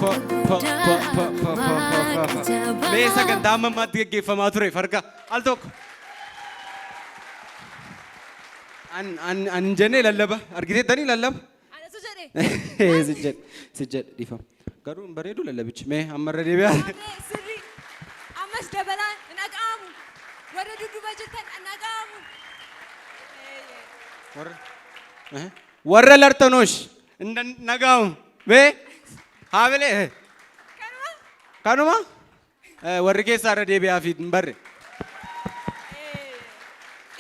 Po, po, po, po, po, po, po, po, po. Mee sagantaa amma ammaatti gaggeeffamaa ture farka al tokko. An an an hin jennee lallaba argiteettanii lallaba. Anatu jedhe. Si jedhe si jedhe dhiifama. Garuu hin bareedu lallabichi mee amma irra deebi'aa. Amee sirrii. Ammas dabalaan hin dhaga'amu. Warra dudduuba jirtan hin dhaga'amu. Warra eh, warra lartanoosh hin dhaga'amu. Mee haabilee Kanuma? kanuma Eh, warri keessaa irra deebi'aa fi hin barre.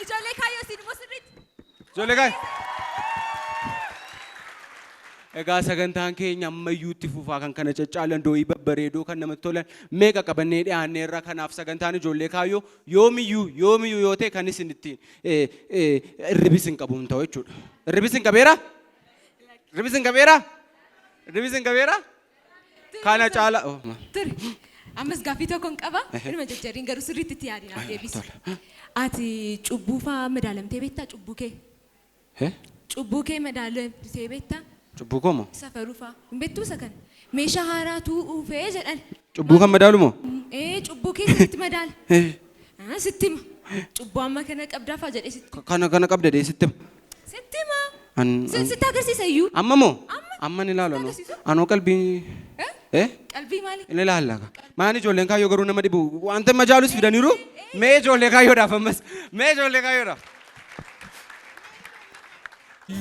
Ijoollee kaayyoo isin immoo sirriitti. Ijoollee kaay. Egaa sagantaan keenya ammayyuu itti fufaa kan kana caccaalan doo'ii babbareedoo kan namatti tolan meeqa qabannee dhiyaanneerra kanaaf sagantaan ijoollee kaayyoo yoomiyyuu yoomiyyuu yoo ta'e kan isin ittiin irribi isin qabu hin ta'u jechuudha. Irribi isin qabeera? Irribi isin qabeera? Irribi isin qabeera? Kana caala. Oh, ma- Turi. Ammas gaaffii tokkon qaba. Inuma jajjarriin garuu sirriitti itti yaadi naaf deebisi. Ati cubbuu fa'aa madaalamtee beektaa cubbuu kee? Eh? Cubbuu kee madaalamtee beektaa? Cubbuu koo moo? Safaruu fa'aa. Hin beektuu isa kana? Meeshaa haaraatu uufee jedhan. Cubbuu kan madaalu moo? Ee cubbuu kee sirriitti madaala. Eh, Ah, Sitti hima. Cubbuu amma kana qabdaa fa'aa jedhee sitti Kana kana qabda dee sitti hima. sitti hima. An- an- Sitti agarsiisa iyyuu. Amma moo? Amma. Amma ni ilaalu anoo. Agarsiisu? Anoo qalbii. Eh? Eh? Qalbii maali? Ni ilaalla. Maan ijoolleen kaayyoo garuu nama dhibu. Wanta majaalus fidaniiru. Mee ijoollee kaayyoodhaaf ammas. Mee ijoollee kaayyoodhaaf.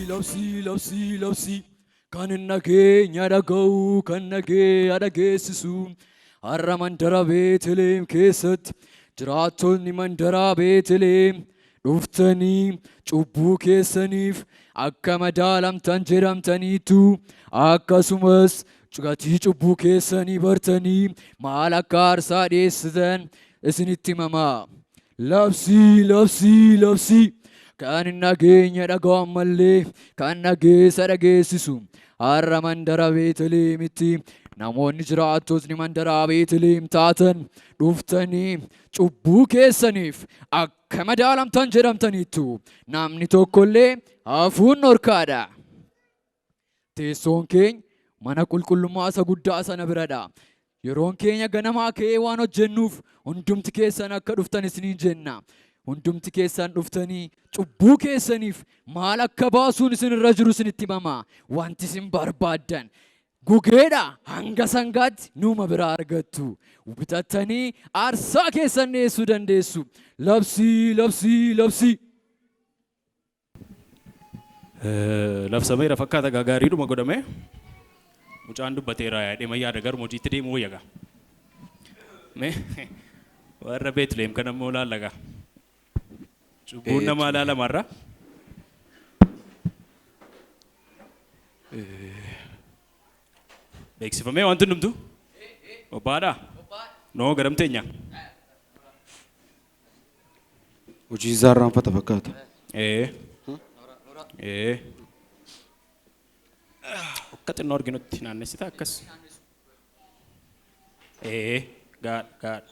Labsii labsii labsii kan nageenya dhaga'u kan nageenya dhageessisu har'a mandara Beetlehem keessatti jiraattonni mandara Beetlehem dhuftanii cubbuu keessaniif akka madaalamtan jedhamtaniitu akkasumas gatii cubbuu keessanii bartanii maal akka aarsaa dhiyeessitan isinitti himama. Labsii labsii labsii kan nageenya dhaga'u ammallee kan nageessa dhageessisu har'a mandara Beetlihemitti namoonni jiraattotni mandara Beetlihem taatan dhuftanii cubbuu keessaniif akka madaalamtan jedhamtaniittu namni tokkollee hafuun dhorkaadha. Teessoon keenya mana qulqullummaa isa guddaa sana biradha. Yeroon keenya ganamaa ka'ee waan hojjennuuf hundumti keessan akka dhuftan isiniin jenna. Hundumti keessan dhuftanii cubbuu keessaniif maal akka baasuun isin irra jiru isinitti himama. Wanti isin barbaaddan gugeedha hanga sangaatti numa biraa argattu. Bitattanii aarsaa keessan dhiyeessuu dandeessu. Labsii labsii labsii. Labsameera fakkaata gaa gaariidhuma godhame. Mucaan dubbateera jedhee yaada garuma hojiitti deemuu wayya gaa. Mee warra Beetlehem kana immoo laalla gaa. Cubbuun namaa laalama irra. Beeksifamee wanti hundumtu? Qophaa'aadhaa? Noo garam teenya? Hojii isaa irraanfata fakkaata. Ee. Ee. Akka xinnoo arginutti naannessita akkas. Ee. Gaadha gaadha.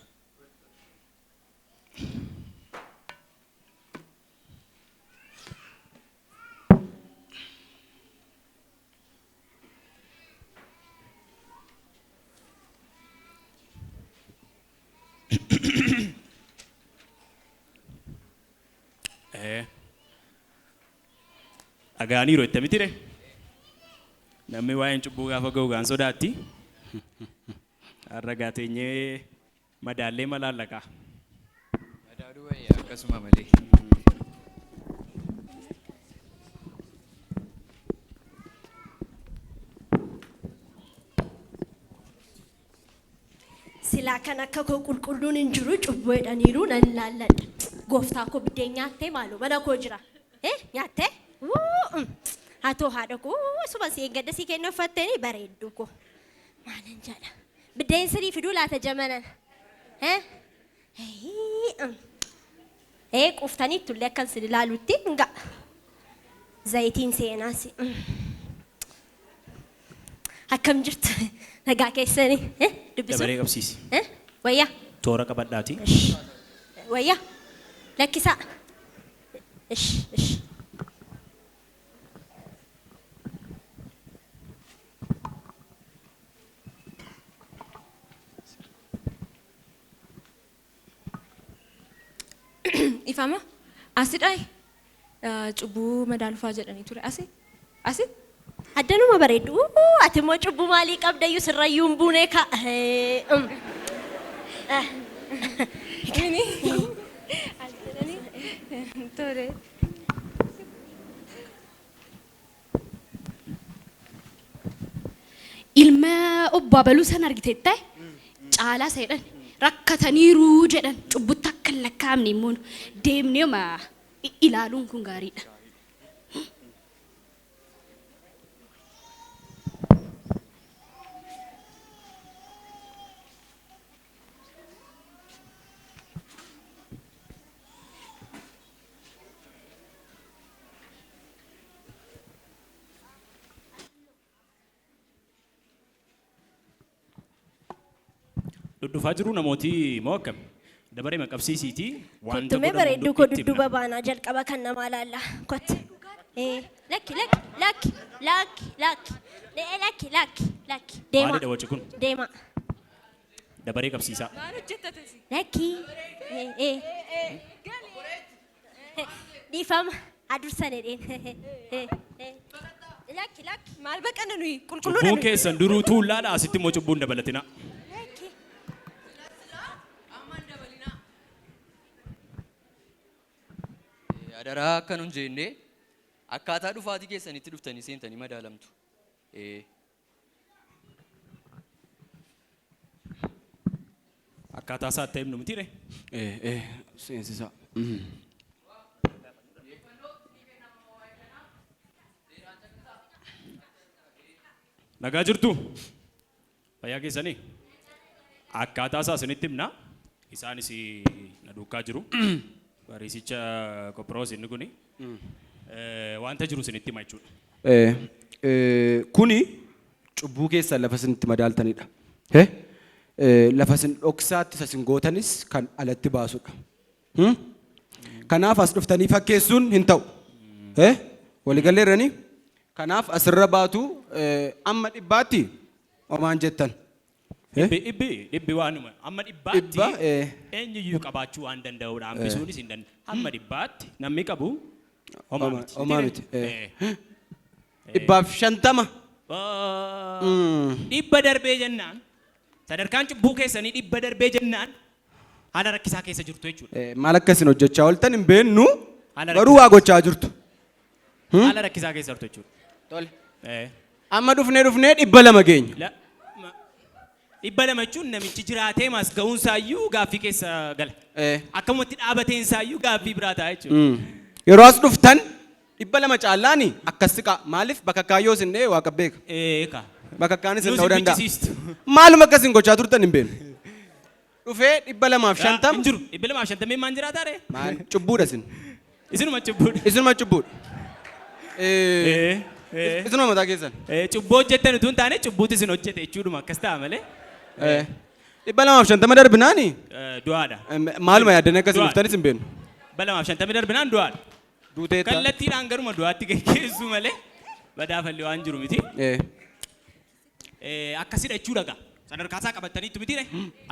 Ee. Dhaga'aniiru itti mitire. Namni waa'een cubbuu gaafa ga'u gaan sodaatti. Har'a gaateenyee madaallee malaallaqa. Madaaluu wayya akkasuma malee. Silaa kan akka koo qulqulluun hin jiru cubbuu jedhaniiru nan laalladha. Gooftaa koo biddeen nyaattee maaloo mana koo jira. Eh nyaattee? Wuu! mm. Haa ta'u haadha koo suma si eeggadda si kenna uffattanii bareeddu koo. Maalan jedha. Biddeen sirii fiduu laata jamanan. Eh? Heyii, mm. Eh quuftanii tullee akkan sin ilaalutti hin ga'a. Zayitiin seenaas. mm. Akkam jirtu nagaa keessanii? Eh dubbisuu? Dabaree qabsiisi. Eh wayyaa? Toora qabadhaati. Ish. Wayyaa? Lakkisaa. Ish ish. Ifama asidhaa cubbuu madaalufaa jedhanii ture asi asi. Addanuma bareeddu. Ati immoo cubbuu maalii qabdayyuu sirrayyuu hin buune ka. Mini as jedhanii tole. Ilma obbo Abaluu sana argiteetta caalaa isa jedhan rakkataniiru jedhan cubbutti akka hin lakkaa'amne immoo deemnee ma ilaaluun kun gaariidha. Dhufaa jiru namooti moo akkam? Dabaree maqabsiisiitii wanta Kottumee godhamu bareedduu koo itti dudduuba himna. baanaa jalqaba kan namaa laalla. Kottu. Lakki lakki lakki lakki lakki lakki lakki lakki deema Maalidha waci kun? deema Dabaree qabsiisaa. Maal hojjettate si? lakki. Dhiifama adursan jedheen. Lakki lakki Maal baqanna nuyi qulqulluudha Cubbuun nuyi. keessan duruu tuullaadha asitti immoo cubbuun dabalatina. Lakki. Adaraa akka nun jenne akkaataa dhufaatii keessanitti dhuftanii seentanii madaalamtu. Akkaataa isaatti himnu mitiire? Seensisaa. Nagaa jirtu? Fayyaa keessanii? Akkaataa isaa isinitti himna. Isaanis na duukaa jiru. Bariisicha Qophiroos inni kuni. Wanta jiru isinitti hima jechuudha. Kuni cubbuu keessan lafa isinitti madaaltanidha. Lafa isin dhoksaatti isa isin gootanis kan alatti baasudha. Kanaaf as dhuftanii fakkeessuun hin ta'u. Waliigalleerranii? Kanaaf asirra baatu amma dhibbaatti homaan jettan. Dhibbi dhibbi dhibbi waanuma amma dhibbaatti Dhibba, eenyuyyuu qabaachuu waan danda'udha. Hambisuunis hin danda'u. Amma dhibbaatti namni qabu homaa miti. Homaa miti. 150. 100 darbee jennaan sadarkaan cubbuu keessanii 100 darbee jennaan haala rakkisaa keessa jirtu jechuudha. Maal akka isin hojjechaa ooltan hin beeknu Haala garuu waa gochaa jirtu. Haala rakkisaa keessa jirtu jechuudha. Tole. Amma dhufnee dhufnee 200 geenya. 200 jechuun namichi jiraatee mas ga'uunsaayyuu gaaffii keessa gala. Akkamumatti dhaabateensaayyuu gaaffii biraa ta'a jechuudha. Yeroo as dhuftan 200 caallaani akkas siqaa. Maaliif bakka kaayyoo isin dha'e waaqa beeka. Eeka. Bakka kaan isin Nus ta'uu hin danda'a. fichisiistu. Maaluma akkas isin gochaa turtan hin beeknu. Dhufee 250. Hin jiru. 250 maan jiraataa ree? Maal cubbuudha isin. Isinuma cubbuudha. Isinuma cubbuudha. Isinuma mataa keessan. Cubbuu hojjettan utuu hin taane cubbuutu isin hojjete jechuudhuma akkas ta'a malee. 250 darbinaani? Du'aadha. Maaluma yaaddanii akkas isin Du'aadha. dhuftanis hin beeknu. 250 darbinaan du'aadha. Duuteetta. Kallattiidhaan garuma du'aatti geggeessuu malee badaafalli waan jiru miti. Akkasidha jechuudha gaa. Sadarkaa isaa qabattaniitu mitiire.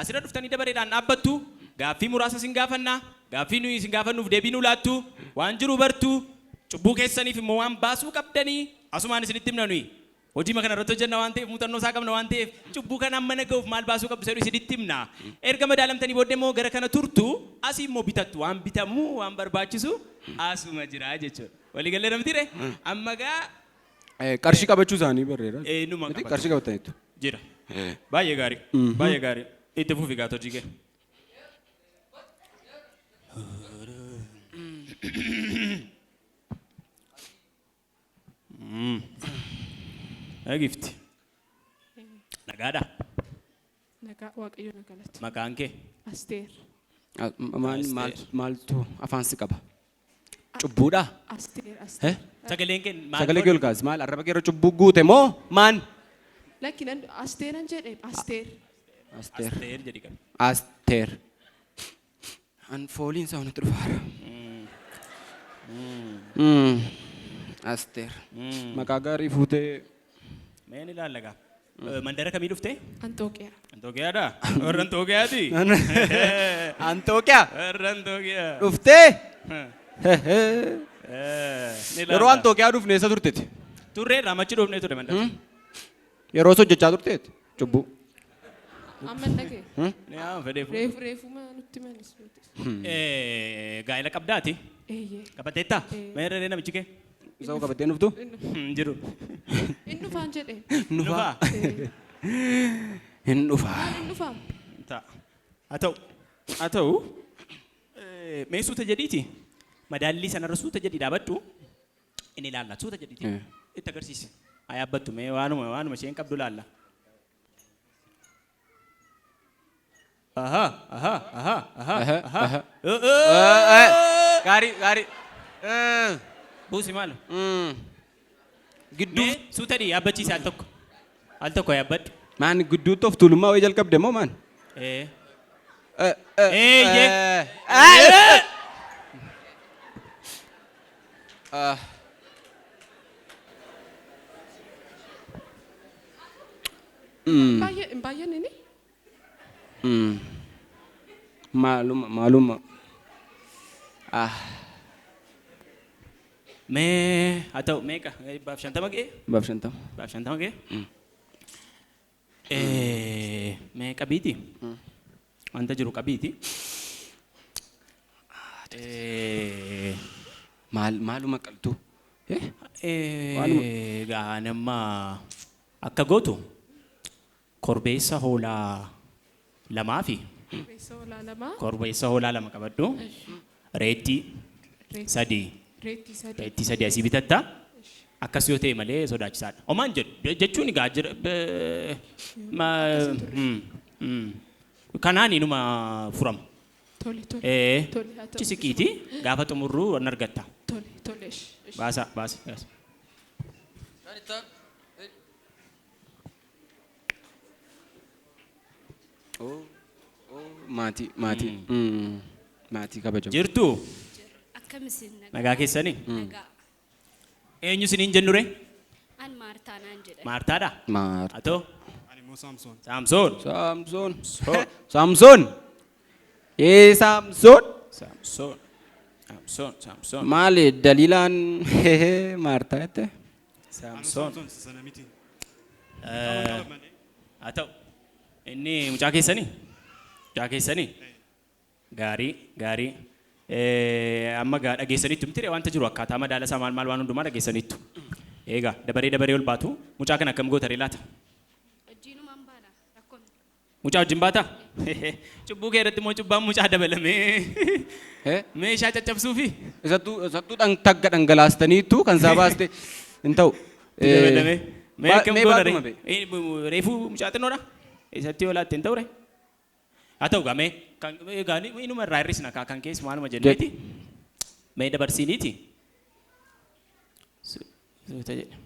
Asirra dhuftanii dabareedhaan dhaabbattu. Gaaffii muraasa isin gaafannaa. Gaaffii nuyi isin gaafannuuf deebii nu laattu. Waan jiru bartu. Cubbuu keessaniif immoo waan baasuu qabdanii asumaan isinitti himna nuyi. Hojii kana irratti hojjenna waan ta'eef muuxannoo isaa qabna waan ta'eef cubbuu kana amma na ga'uuf maal baasuu qabdu jedhu isinitti himna. Erga madaalamtanii booddee immoo gara kana turtu asii immoo bitattu waan bitamu waan barbaachisu asuma jira jechuudha. Waliigallee namtiire? Amma gaa Qarshii qabachuu isaanii barreera. Numa Miti qabatu. qarshii qabataniitu. Jira. Baay'ee gaarii. Baay'ee gaarii. Itti fufi gaa hojii kee. Gifti. Nagaadha. Nagaa Waaqayyo na galatu. Maqaan kee? Asteer. Maal maal maaltu afaan si qaba? Cubbuudha? Asteer Asteer. Sagaleen kee maal? Sagalee kee ol kaasi. Maal arraba kee irra cubbuu guute moo maan? Lakki nan Asteeran jedhe Asteer. Asteer. Asteer jedhi qabi. Asteer. An fooliin isaa wanti dhufaara. Asteer. Maqaa gaarii fuutee. Mee ni ilaalla gaa. Mandara kamii dhuftee? Anxooqiyaa. Anxooqiyaadha? Warra Anxooqiyaati? Anxooqiyaa. Warra Anxooqiyaa. Dhuftee? Ni Yeroo laalla. Antookiyaa dhufne eessa turteti? Turreerra machi dhufnee ture mandara. Yeroo hojjechaa turteeti? Cubbuu. Amma hin dhagee. Ni haa fedheefu. Reefu reefuma nutti manis nuti. Gaa'ela qabdaati? Eeyyee. Qabateetta? Eh. Meerre namichi kee? Isa qabattee dhuftu? Hin jiru. Hin dhufaan jedhe. Nufaa. Eh, Hin dhufaa. Maal hin dhufaa? Ta'a. Haa ta'u. Haa ta'u. Mee suuta jedhiiti. Madaallii sanarra suuta jedhii dhaabadhu. Inni ilaalla. Suuta jedhiiti. Itti agarsiisi. Haa yaabbattu mee waanuma waanuma isheen qabdu laalla. Ahaa ahaa ahaa ahaa Aha, ahaa. aha. Eh, eh. Gaarii gaarii. Buusi maal? Gidduu Mee suuta dhii yaabbachiisi al tokko. Al tokko yaabbadhu. Maan gidduutti of tuulummaa wayii jalqabde moo maan? Eh. Eh, eh, Eeyyee. eh, eh. Ah. Baay'ee hin baay'een inni? Maaluma maaluma. Ah. Mee haa ta'u meeqa? 150 ga'e? 150. 150 ga'e? Mee qabiiti? Wanta jiru qabiiti. Maal maaluma qaltu? Eh? Waanuma. Egaa nama akka gootu korbeessa hoolaa lamaa fi Korbeessa hoolaa lamaa. korbeessa hoolaa lama qabadhu. Reettii sadii. Reettii sadii. Reettii sadii asii bitatta. Akkas yoo ta'e malee sodaachisaadha. Omaan jedhu jechuun egaa jira kanaan inuma furama. Tole tole. Tole haa ta'u. Cisiqiiti gaafa xumurru an argatta. Tole tole. Ish, ish. Baasa baasa baasa. Maatii maatii. Maatii kabajamu. Jirtu Akkam isin nagaa? Nagaa keessanii? Nagaa. Eenyu isiniin jennure? An Maartaa naan jedhan. Maartaadha? Maartaa. Atoo? Ani immoo Saamsoon. Saamsoon. Saamsoon. Saamsoon. Ee Saamsoon. Saamsoon. Saamsoon. Saamsoon. Maali daliilaan Maartaa jette? Saamsoon. Saamsoon sana miti. Haa ta'u. Inni mucaa keessanii? Mucaa keessanii? Gaarii gaarii. Amma gaa dhageessaniittu miti wanta jiru akkaataa madaala isaa maal maal waan hundumaa dhageessaniittu. Egaa dabaree dabaree ol baatu mucaa kana akkam goota ree laata? Wajjiinumaan baana rakkoon. Mucaa wajjin baata? Cubbuu kee irratti immoo cubbaan mucaa dabalamee meeshaa caccabsuufi. Isattuu isattuu tagga dhangalaastaniittu kan isaa baaste hin ta'u. Dabalamee. Mee akkam Mee goona baatuma ree? bee. Reefuu mucaa xinnoodha? Isatti yoo laatte hin ta'u ree? Haa ta'u gaa mee kan egaa inuma irraa hir'isna kaa kan keessa maaluma jenneeti. Mee dabarsiiniiti. Suuta jedhe.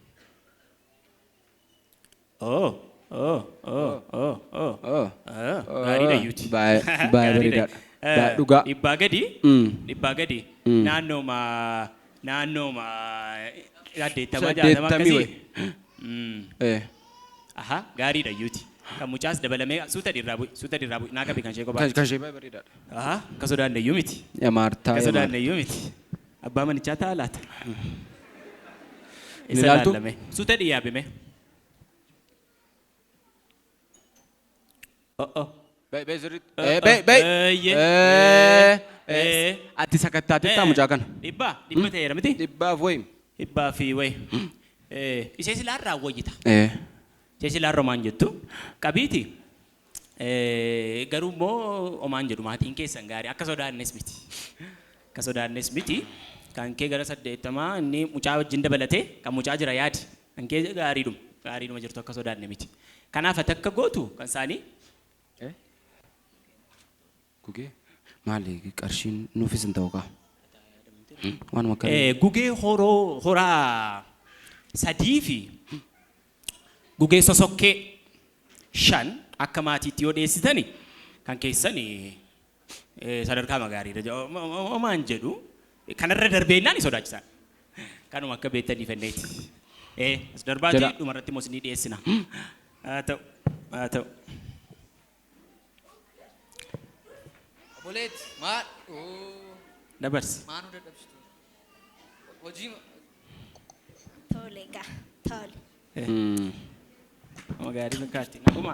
Oh, oh, oh, oh, oh. Oh. Ah, gaariidha iyyuuti. Baay'ee baay'ee bareedaadha. Baay'ee dhugaa. Dhibbaa gadi. Dhibbaa gadi. Naannooma naannooma 80 60 80 akkasii. wayi. Aha, gaariidha iyyuuti. Kan mucaas dabalamee suuta dhiirraa bu'i, suuta dhiirraa bu'i. Naa qabi kan ishee kophaa. Kan ishee baay'ee bareedaadha. Aha, akka sodaanne iyyuu miti. Yaa Maartaa. Akka Yaa sodaanne Maartaa. iyyuu miti. Abbaa manichaa ta'a laata? Ni Isa ilaaltu? laallame. Suuta dhiyaabime. Oh, oh. Bee bee sirriitti. Eh, Bee bee. Eeyyee. Ati sakattaateettaa mucaa kana. Dhibbaa, dhibba ta'eera miti? Dhibbaaf wayi. Dhibbaa fi wayi. Ishee silaarraa wayyita. Ishee silaarra omaan jettu. Qabiiti. Garuu immoo omaan jedhu maatiin keessan gaarii akka sodaannes miti. Akka sodaannes miti. Kan kee gara 80 inni mucaa wajjin dabalatee kan mucaa jira yaadi. Kan kee gaariidhuma. Gaariidhuma jirtu akka sodaanne miti. Kanaaf ati akka gootu kan isaanii Gugee maali qarshiin nuufis hin ta'u kaa. Waanuma akka. Gugee horoo horaa sadii fi gugee sosokkee 5 akka maatiitti yoo dhiyeessitani kan keessan sadarkaa magaariidha. Omaan jedhu kanarra darbeennaan sodaachisaa. Kanuma akka beektanii fenneeti. As darbaati Jedha. dhumarratti immoo isinii dhiyeessina. Haa ta'u haa ta'u. Obboleetti maal? Oo. Dabarsi. Maanuu dadhabsitu. Hojii Tole egaa. Tole. Nama gaarii fakkaatti. Naguma.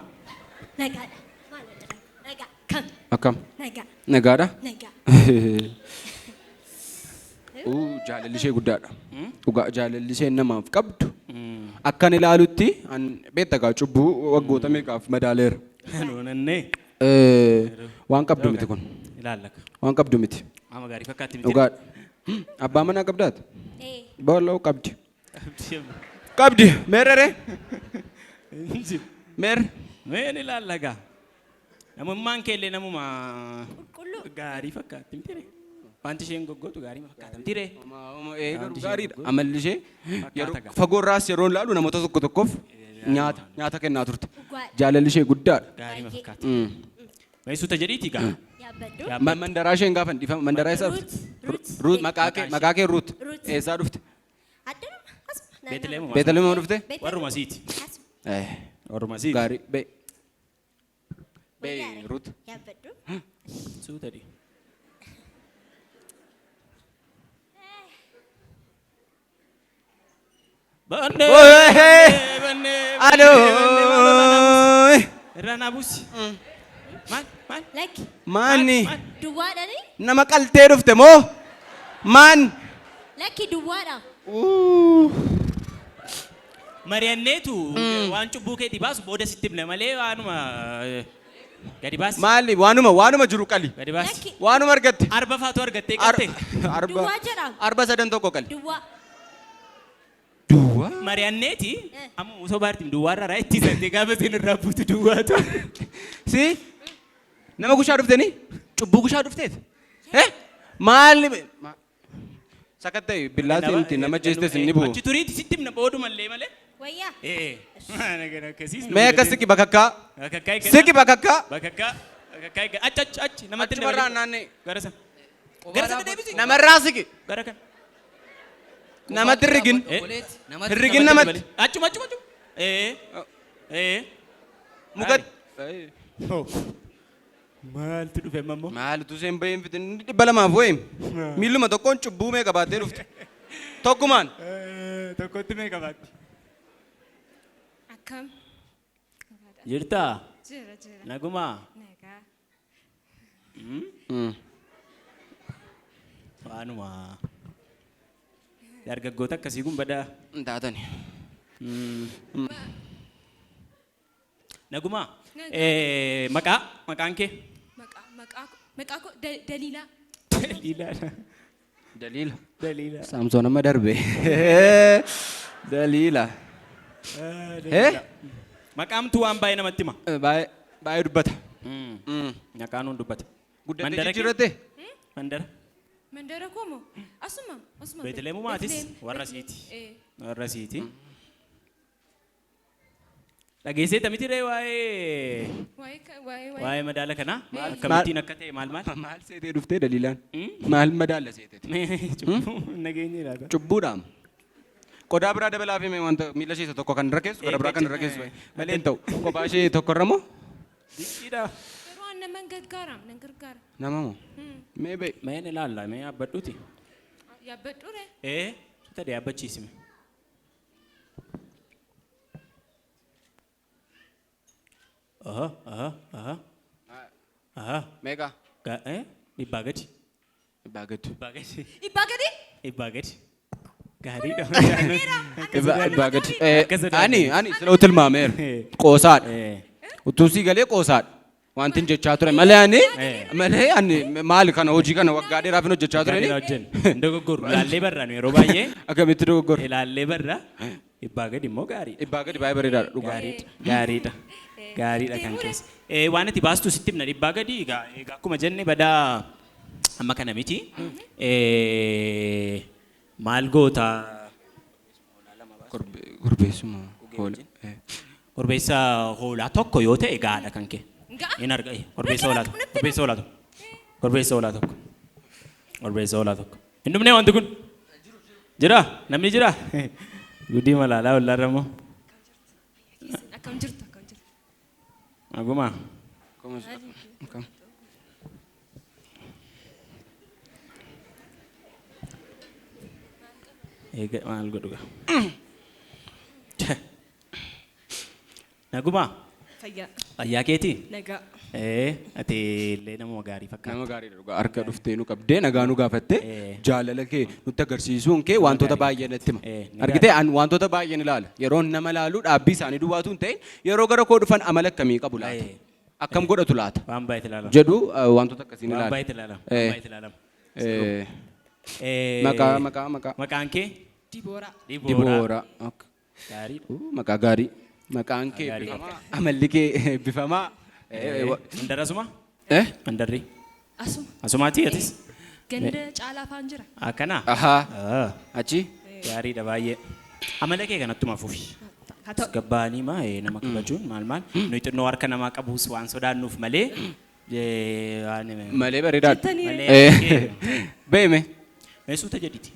Nagaadha. Maal jedhama? Nagaa. Kam? Akkam? Nagaa. Nagaadha? Nagaa. Uu, jaalalli ishee guddaadha. Dhugaa jaalalli isheen namaaf qabdu. Akkan ilaalutti an beekta gaa cubbuu waggoota meeqaaf madaaleera. Noonannee. Waan qabdu miti kun. Ilaallaka. Waan qabdu miti. Nama gaarii fakkaatti miti. Dhugaadha. Abbaa manaa qabdaati? Ee. Booloo qabdi. Qabdi. Meerrere? Meerre? Meen ilaallaka. Namummaan keellee namuma Qulqulluu. gaarii fakkaatti miti ree. Wanti isheen goggootu gaarii fakkaata miti ree. Ee garuu gaariidha. Amalli ishee yeroo Fakkaata gaa. fagoorraas yeroo ilaalu namoota tokko tokkoof nyaata nyaata kennaa turte. Dhugaadha. Jaalalli ishee guddaadha. Gaarii Baay'ee. fakkaata. Meessuuta jedhiiti gaa. Yaabbadhu. Mandaraa isheen gaafa dhiifama mandaraa eessaa dhufte? Ruut. Ruut maqaa kee maqaa kee Ruut. Ruut. Eessaa dhufte? Addanuma. Asuma. Beetleemuma. Beetleemuma dhufte? Warruma siiti. Asuma. Warruma siiti. Gaarii. Bee. Bee Wayyaare. Ruut. Yaabbadhu. Suuta dhi. Bannee. Oye! Bannee. Aloo! Irraa naa buusi. Maal? Maal? Lakki. Maanni Duwwaadhaani? nama qaltee dhufte moo? Maan? Lakki duwwaadha. Mari'anneetu waan cubbuu keetii baasu booda sitti himna malee waanuma gadi baasi. Maali waanuma waanuma jiru qali. Gadi baasi. Lakki. Waanuma argatte. Arba faatu argattee qalte. Arba Duwwaa jedhama. arba sadan tokko qali. Duwwaa. Duwwaa. Mari'anneeti amma osoo baartiin duwwaarraa raa itti santee gaafa isin irraa buutu duwwaatu. Si nama gushaa dhufteni cubbuu gushaa dhufteet. Eh maali sakatta'e billaatiin itti nama jeestes inni bu'u. Achi turiiti sitti himna boodumallee malee. Wayyaa. Ee. Akkasiis. Mee akkas siqi bakakkaa. Bakakkaa eeggadha. Siqi bakakkaa. Bakakkaa. Bakakkaa eeggadha. Achi achi achi namatti hin Achumarraa dabalin. naanna'e. Gara sana. Gara sana deebisi. Namarraa siqi. Gara kana. Namatti hin rigin. Obboleetti. Namatti Hin rigin namatti. Achuma achuma achuma. Ee. Ee. Mukatti. Maaltu dhufe amma immoo? Maaltu isheen baheen fite 200 wayim. Miilluma tokkoon cubbuu meeqa baattee dhufte. Tokkumaan. Tokkotti meeqa baatti? Akkam? Jirtaa? Jira jira. Nagumaa? Nagaa. Waanuma. Dargaggoota akkasii kun badaa. Hin taatani. Nagumaa? Nagaa. Maqaa? Maqaan kee? Maqaa maqaa koo maqaa koo Daliilaa. Daliilaadha. Daliila. Daliila. Saamsoon amma darbe. Daliila. Eh? Maqaamtu waan baay'ee namatti hima. Baay'ee baay'ee dubbata. Maqaan hun dubbata. Guddattee Mandara kee? jijjiirratte? Mandara. Mandara koo moo? Asuma asuma. Beetleemumaatis Beetleem, warra Beetleem. siiti. Ee. Warra siiti. Dhageesseeta miti ree waa'ee Waa'ee waa'ee waa'ee. waa'ee madaala kanaa akkamittiin akka ta'e maal maal? Maal seetee dhuftee Daliilaan? Maal madaala seeteeti? Cubbuu nageenya ilaata. Cubbuudhaam. Qodaa biraa dabalaa fi wanta miila ishee isa tokko kan irra keessu gara biraa kan irra keessu malee hin ta'u. Kophaa ishee tokko irra moo? Dinqiidha. Garuu an nama hin gargaaraam nan gargaara. Nama moo? Mee be'i. Mee ni ilaalla mee yaabbadhuuti. Yaabbadhu ree. Ee suuta dee yaabbachiisime. Aha aha aha aha. Meeqa? Dhibbaa gadi. Dhibbaa gadi. Dhibbaa gadi. Dhibbaa gadi. Dhibbaa gadi. Gaariidha. Dhibbaa gadi. Akkas Ani ani sila tilmaameera. Qoosaadha. Utuu sii galee qoosaadha. Wanti hin jechaa ture malee ani malee ani maali kana hojii kana waggaa dheeraaf hin hojjechaa ture. Gaariidha hojjennu. Hin dogoggoru. Ilaallee barra nu yeroo baay'ee. Akkamitti dogoggoru? Ilaallee barra. Dhibbaa gadi immoo gaariidha. Dhibbaa gadi baay'ee bareedaadha dhugaa. Gaariidha. Gaariidha. Gaariidha kan keessa. Waan ati baastu sitti himna dhibbaa gadi egaa egaa akkuma jenne badaa amma kana miti. Maal goota? Korbeessuma hoola. Korbeessa hoolaa tokko yoo ta'e gahaadha kan kee. Ga'a? Hin arga. Korbeessa hoolaa tokko. Korbeessa hoolaa tokko. Korbeessa hoolaa tokko. Korbeessa hoolaa tokko. Hin dhumnee wanti kun? Jira? Namni jira? Gudii malaalaa hollaarra immoo. Akkam jirtu akkam jirtu. Nagumaa. Akkam. Eega maal godhu gaa? Nagumaa? Fayyaa. Fayyaa keetii? Nagaa. Ee, ati illee namuma gaarii fakkaata. Nama gaariidha dhugaa. Harka dhuftee nu qabdee nagaa nu gaafattee jaalala kee nutti agarsiisuun kee wantoota baay'ee natti hima. Argitee an wantoota baay'een ilaala. Yeroo nama ilaalu dhaabbii isaanii duwwaatu hin ta'in yeroo gara koo dhufan amala akkamii qabu laata? Akkam godhatu laata? Waan baay'eetu ilaalama. Jedhu wantoota akkasiin Waan ilaala. baay'eetu ilaalama. Waan baay'eetu ilaalama. Maqaa maqaa maqaa. Maqaan kee? Dibooraa. Dibooraa. Gaarii. Maqaa gaarii. Maqaan kee eebbifamaa. Amalli kee eebbifamaa. Mandara asuma? Eh? Mandarri. Asuma. Asumaati atis? Ganda caalaa faan jira. Akkana? Ahaa. Achi? Gaariidha baay'ee. Amala kee kanattuma fufi. Haa ta'u. Gabbaanii maa nama kabajuun maal maal nuyi xinnoo harka namaa qabuus waan sodaannuuf malee waan Malee bareedaadha. Jettanii Malee Beeme. Meesuuta jedhiti.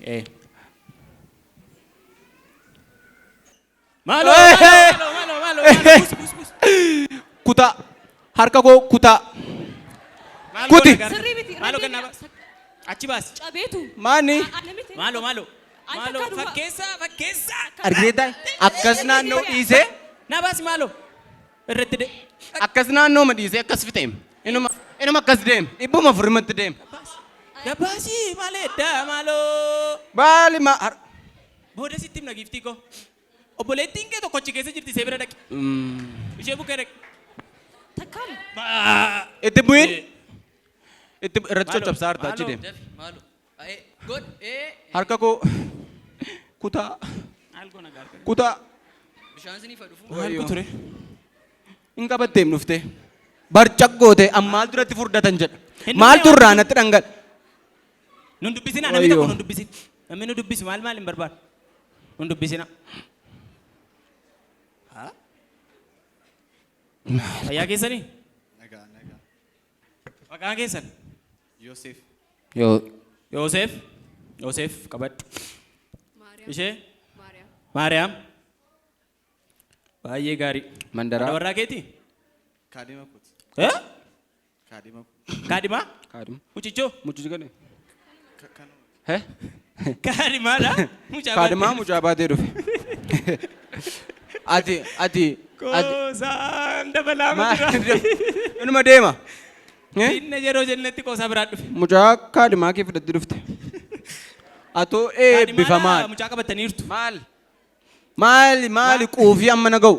Maaloo maaloo maaloo maaloo maaloo bus bus bus. Kutaa. Harka koo kutaa. Maal Kuti. goona Sirrii miti. Maaloo kennaa achi baasi. Cabeetu. Maani? Ana miti. Maaloo maaloo. An Maaloo takka duwwaa. fakkeessaa fakkeessaa. Argitee akkas naannoo dhiisee Na baasi maaloo. Irratti de. akkas naannoo ma dhiisee akkas fixeem. Inuma inuma akkas deem. Dhibbuma afurmatti deem. Gabaasii maal eddaa maaloo. Baali ma. Booda sitti himna giiftii koo. Obboleettiin kee tokko achi keessa jirti ishee bira dhaqi. Ishee bukkee dhaqi. Takkaama. Itti bu'in. Itti irratti coccobsaa harta achi deem. Dafi maaloo. God ee. Harka koo kutaa Maal goona gaargara. kutaa. Bishaan isiniif haa dhufu. Maal ture? Hin qabatteem dhuftee. Barcaq goote ammaal duratti furdatan jedha. Maaltu irraa natti dhangala. Nun dubbisina namni tokko nun dubbisin. Namni nu dubbisu maal maal hin barbaadu. Nun dubbisina. Fayyaa keessanii? Nagaa, nagaa. Maqaan keessan? Yoosef. Yoo. Yoosef. Yoosef qabadhu. Maariyaam. Ishee? Maariyaam. Maariyaam. Baay'ee gaarii. Mandaraa. Haadha warraa keetii? Kaadhima kooti. Eh? Kaadhima kooti. Kaadhimaa? Kaadhima. Mucichoo? Mucichi gane. Kanuma. He? Kaadhimaadha? Mucaa Kaadhimaa baatee. mucaa baatee dhufe. Ati ati ati. Qoosaan dabalaa jira. Inuma deema. Inni yeroo jennetti qoosaa biraa dhufe. Mucaa kaadhimaa kee fudhattee dhufte. Atoo eebbifamaa. Mucaa qabataniirtu. Maal? Maali maali quufii amma na ga'u?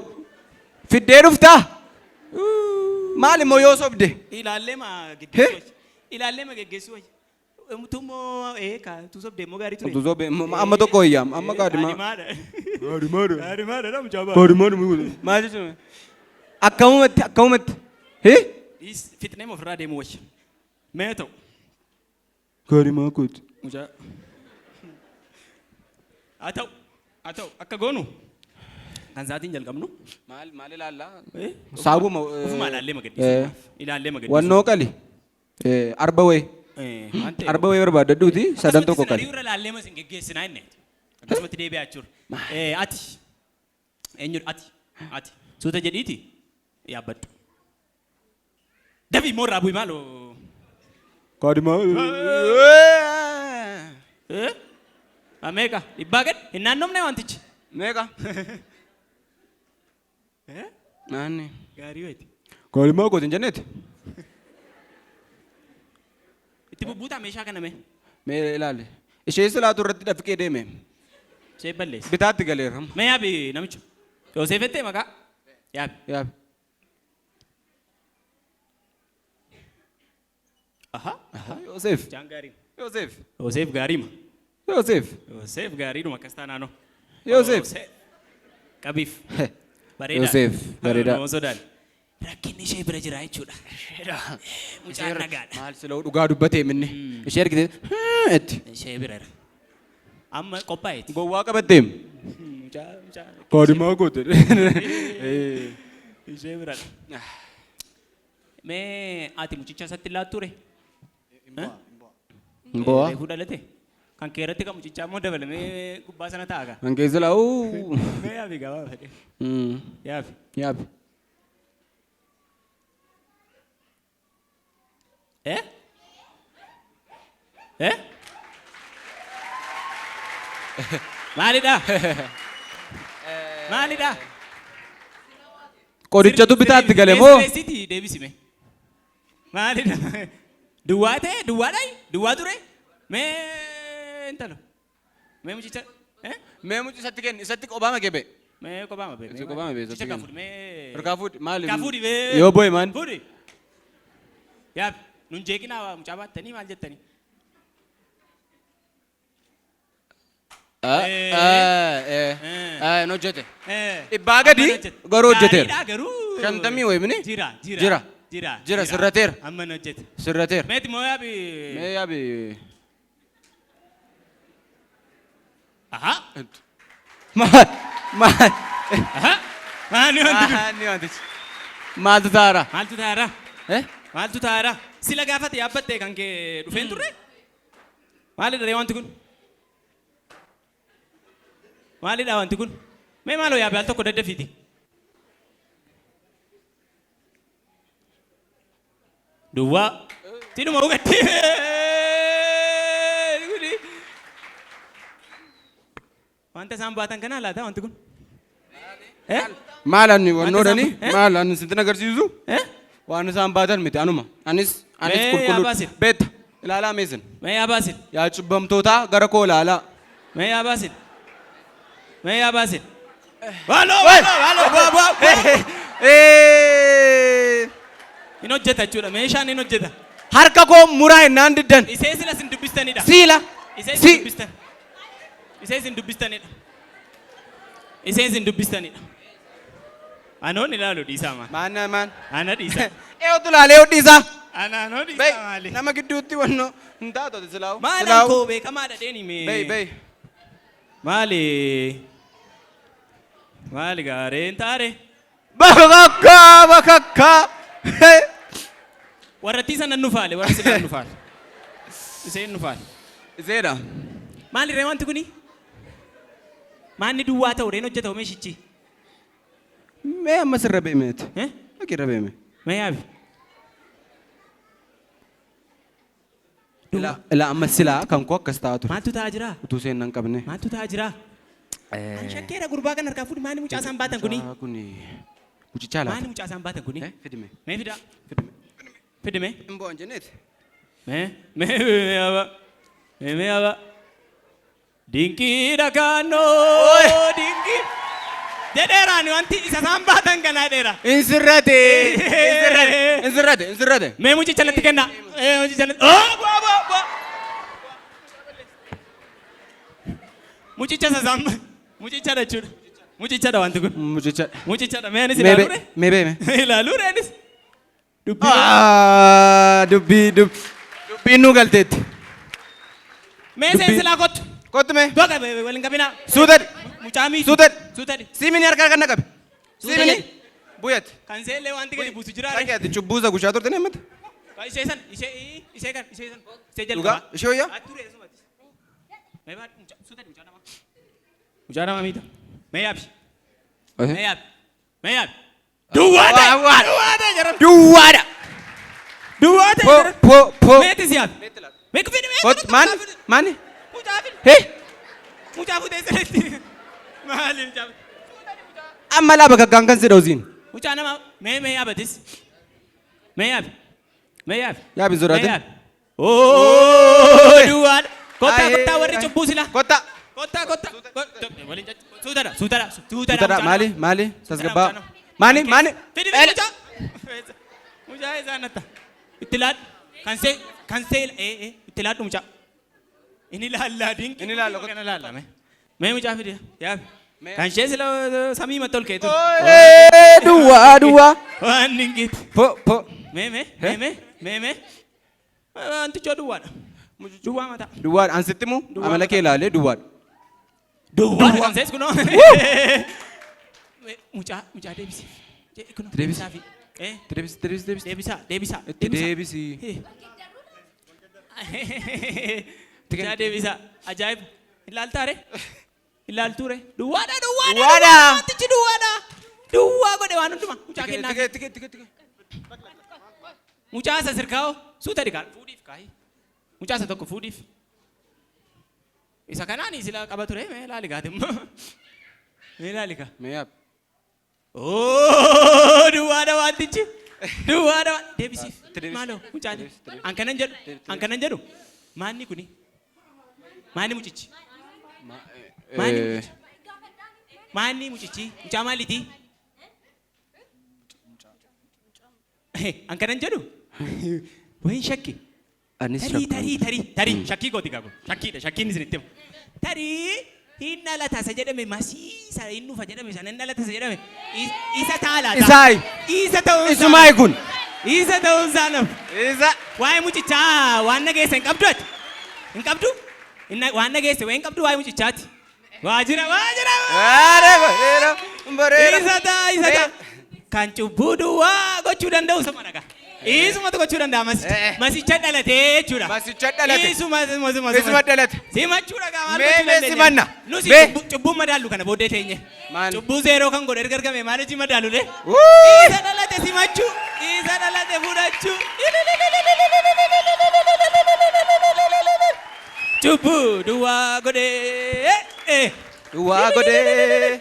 Fiddee dhuftaa? Maal immoo yoo sobde? Ilaallee ma geggeessuu wayya. Ilaallee ma geggeessuu wayya. Utuu ka utuu sobdee immoo gaarii ture. Utuu sobdee amma tokko wayyaam amma kaadhimaa. Kaadhimaadha. Kaadhimaadha. Kaadhimaadha mucaa ba'a. Kaadhimaadha. Maal jechuun? Akkamumatti akkamumatti. Hee? Fixnee ofirraa deemuu wayya. Mee ta'u. Kaadhimaa kooti. Mucaa. Haa ta'u. Haa ta'u akka goonu kan sa'aatiin jalqabnu. Maal maal ilaallaa? Saabuma. Ofuma ilaallee magaddiisu. Ilaallee magaddiisu. Wannoo qali. Arba wayii. Arba wayii barbaadadhuuti sadan tokko qali. Irra ilaallee mas hin geggeessinaa inni. Akkasumatti deebi'aa jechuudha. Ati eenyudha ati ati suuta jedhiiti yaabbadhu. Dafii immoo irraa bu'i maaloo. Kaadhimaa. Meeqa dhibbaa gad hin naannofne wantichi. Meeqa? Naanni. Gaarii wayiiti. Kaadhimaa kooti hin jenneeti? Itti bubbuutaa meeshaa kana mee. Mee ilaali. Ishee silaatu irratti dafqee deeme. Ishee balleessa. Bitaatti galeera. Mee yaabi namicha. Yoosef ettee maqaa. Yaabi. Yaabi. Aha. Yoosef. Mucaan gaarii. Yoosef. Yoosef gaariima. Yoosef. Yoosef gaariidhuma akkas taanaanoo. Yoosef. Qabiif. Bareedaa. Yoosef bareedaa. Nama sodaan. Rakkinni ishee bira jira jechuudha. Mucaan nagaadha. Maal sila'u dhugaa dubbatee minni. Ishee argite itti. Ishee bira jira. Amma qophaa'eeti. Gowwaa qabatteem. Mucaa mucaa. Kaadhimaa goote. Ishee bira. Mee ati mucicha isatti laattu ture? Mbo'a. Reefuu dhalate? Kan kee irratti kan mucichaa immoo dabalamee gubbaa sana taa'a gaa. Kan keessa laa'u. Mee yaabi gabaa fedhe. Yaabi. Yaabi. Eh? Eh? Maalidha? Maalidha? Qorichatu bitaatti gale moo? Sirreessiti deebisime. Maalidha? Duwwaa ta'e duwwaadhaa? Duwwaa ture? Mee intalo. Mee mucicha? Eh? Mee muci isatti kenni isatti qobaama kee ba'e. Mee qobaama bee. Isatti qobaama bee isatti Mucicha kenni. fuudhi mee. Harkaa fuudhi maali? Harkaa fuudhi bee. Yoo bo'e maal? Fuudhi. Yaa nun jeeqinaa mucaa baattanii maal jettanii? Hin hojjete. Dhibbaa gadi garuu hojjeteera. Gaariidha garuu. Shantamii wayi mini? Jira jira. Jira. Jira. Jira sirrateera. Amma hin hojjete. Sirrateera. Meeti moo yaabi. Mee yaabi. Aha. Maal? Maal? Aha. Maali wanti kun? Maali wantichi? Maaltu taara? Maaltu taara? Eh? Maaltu taara? Sila gaafate yaabbatte kan kee dhufeen turre? Maalidha ree wanti kun? Maalidha wanti kun? Mee maaloo yaabi al tokko daddafiiti. Duwwaa. Tidhuma hugatti. Wanta isaan baatan kanaa laata wanti kun? Eh? Maal ani Wanta wannoodhani? isaan- eh? Maal ani sitti agarsiisu? Eh? Waan isaan baatan miti anuma. Anis anis Mee yaa qulqulluu. baasin. Beetta ilaalaa meesin. Mee yaa baasin. Yaa cubbamtootaa gara koo ilaalaa. Mee yaa baasin. Mee yaa baasin. Waaloo waaloo waaloo bu'aa bu'aa bu'aa. Hin hojjeta jechuudha meeshaan hin hojjeta. Harka koo muraa hennaan diddan. Isee sila isin dubbistanidha. Siila. Isee Si. isin dubbistan. Isee isin dubbistanidha. Isee isin dubbistanidha. Anoon ilaalu dhiisaa maal. Maan maan. Ana dhiisaa. Eeyotu ilaalee hodhiisaa. Ana anoo Bey dhiisaa maali. nama gidduutti wannoo hin taatu ati silaa'u. Maalaan koo beekamaadha dheeni mee. Bey bey. Maali? Maali gaareen taare? Bakakkaa bakakkaa. Warrattii sana nufaale warra silaa nufaale. Iseen nufaale. Iseedha. Maali ree wanti kuni? Maanni duwwaa ta'u reen hojjeta meeshichi? Mee amma sirra beemeeti. Eh? Dhaqi irra beeme. Mee yaabi. Ilaa ilaa amma silaa kan koo akkas ta'aa ture. Maaltu ta'aa jira? Utuu seen nan qabne. Maaltu ta'aa jira? Ani shakkeera gurbaa kan harkaa fuudhi maali mucaa isaan baatan kuni? Mucaa kuni mucichaa laata? Maali mucaa isaan baatan kuni? Eh, fidime. Mee fidaa. Fidime. Fidime. Hin bo'an jenneeti. Mee mee mee aba. Mee mee aba. Dinqiidha kaannoo dinqii. Jedheeraan wanti isa isaan baatan kanaa dheera. Hin sirrate. Hin sirrate. Hin sirrate. Hin sirrate. Mee mucicha natti kenna. Mee mucicha natti. Oh bu'aa bu'aa bu'aa. Mucicha isa isaan mucichadha jechuudha. Mucichadha wanti kun. Mucicha. Mucichadha. Mee anis Mee ilaaluu bee ree? mee beeme. Ilaaluu ree anis? Dubbii. Ah, Dubbii dubbii dubbiin nu galteetti. Mee Dubbii. seensilaa kottu. Kottu mee. Goga waliin qabinaa. Suutadhi. Mucaa miitu. Suutadhi. Suutadhi. Siimini harka kan naqabe. Suuta Siimini. jedhi. Buyati. Kan seellee wanti gadi buusu jira. Dhaqi ati cubbuusa gushaa turte ni ammata. Ishee san ishee ishee kan ishee san ishee Dhugaa jalqabaa. ishee wayyaa. Ati ture sumati. Mee baadhu mucaa suutadhi mucaa namaa. Mucaa namaa miita. Mee yaabi. Mee yaabi. Mee yaabi. Duwwaa ta'e. Duwwaadha. Duwwaa ta'e jaran. Duwwaadha. Duwwaa ta'e Po jaran. po po. Meetis yaabi. Mee fidi mee. Kottu maani maani. Mucaa fidi. Hee. Mucaa fuutee sirriitti. Maali mucaa. Amma laa bakakkaan kan si dhawsiin. Mucaa namaa mee mee yaabatis. Mee yaabi. Mee yaabi. Yaabi hin sodaatin. Mee yaabi. Oo duwwaadha. Kottaa Ayee, kottaa warri ayee. cubbuu sila. Kottaa. Kottaa kottaa. Waliin suutadha suutadha suutadha. Suutadha maali maali tasgabbaa. Maani maani. Fidi fidi mucaa. Mucaa isaan natta. Itti laadhu. Kan see kan see ee ee itti laadhu mucaa. Inni laallaa dinqii. Inni laalla, Kana laalla mee. Mee mucaa fidi yaabi. Kan ishee sila samii matti ol keetu. Ooyee duwwaa duwwaa. Waan dinqiiti. Po po. Mee mee mee mee mee mee. Wantichoo duwwaadha. Duwwaa mataa. Duwwaadha an sitti himu amala kee ilaalee duwwaadha. Duwwaadha kan sees kunoo. Mucaa mucaa deebisi. Kunoo Deebisi. deebisaafi. Eh Itti deebisi itti deebisi deebisi. deebisaa deebisaa. Itti deebisi. Mucaa deebisaa. Ajaa'iba. Ilaaltaa ree? Ilaaltuu ree? Duwwaadha duwwaadha. Duwwaadha. Wantichi duwwaadha. Duwwaa godhe waan hundumaa. Mucaa kennaa. Tike tike tike tike. Mucaa isa sirkaa'oo suuta dhiqaa. Fuudhiif kaayi. Mucaa isa tokko fuudhiif. Isa kanaan sila qaba ture mee ilaali gaati immoo. Mee ilaali gaa. Mee yaab. Oo duwwaadha wantichi. Duwwaadha deebisiif. Maaloo mucaan. An kanan jedhu. An kanan jedhu. Maanni kuni? Maanni mucichi? Maanni mucichi? Maanni mucichi? Mucaa maaliiti? An kanan jedhu. Wayin shakki. Anis Tarii tarii tarii tarii shakkii kooti gaafo shakkiidha shakkiin isinitti hima. Tarii hin dhalata isa jedhame masiisa hin dhufa jedhame sana hin dhalata isa jedhame isa ta'a laata. Isaayi. Isa ta'uun isaa. Isumaayi kun. Isa ta'uun isaa nafu. Isa. Waa'ee mucichaa waan nageesse hin qabdu ati. Hin qabdu? Waan nageesse wayii hin qabdu waa'ee mucichaati. Waa jira waa jira. Bareera. Isa ta'a isa ta'a. Kan cubbuu duwwaa gochuu danda'u isuma dhagaa. Isumatu gochuu danda'a masicha. Masicha dhalatee jechuudha. Masicha dhalate. Isuma isuma isuma. Isuma dhalate. Simachuu dhagaa maal Mee gochuu mee dandeenya? simanna. Nusi Mee. cubbuu madaallu kana booddee teenye. Cubbuu zeeroo kan godhe erga argame maal hojii madaalu le? Wuuy. Isa dhalate simachuu. Isa dhalate fudhachuu. Cubbuu duwwaa godhee. Duwwaa godhee.